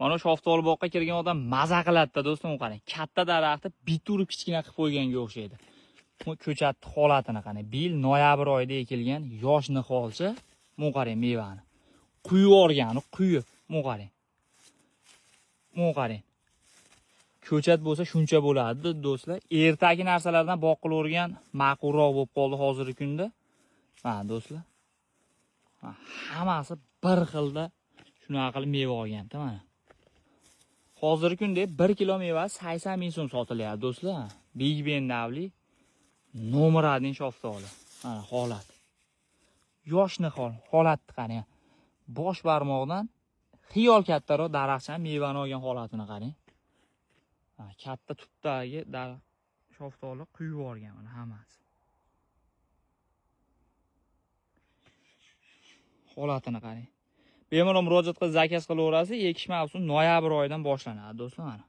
Mana shaftoli boqqa kirgan odam maza qiladi-da do'stlar, qarang. Katta daraxtni bitta urib kichkina qilib qo'yganga o'xshaydi. Bu ko'chatni holatini qarang. Bu yil noyabr oyida ekilgan yosh niholcha, bu qarang mevani. Quyib yuborgani, quyib, bu qarang. Bu qarang. Ko'chat bo'lsa shuncha bo'ladi do'stlar. Ertagi narsalardan boqilavergan ma'qulroq bo'lib qoldi hozirgi kunda. Mana do'stlar. Hammasi bir xilda shunaqa qilib meva olganda mana. Hozirgi kunda 1 kilo meva 80 ming so'm sotilyapti do'stlar. Big Ben navli nomer 1 shaftoli. Mana holat. Yosh nihol, holatni qarang. Bosh barmoqdan xiyol kattaroq daraxtcha mevani olgan holatini qarang. Katta tubdagi daraxt shaftoli quyib yuborgan mana hammasi. Holatini qarang. Bemalol murojaat qilib zakaz qilaverasiz. Ekish mavsumi noyabr oyidan boshlanadi do'stlar mana.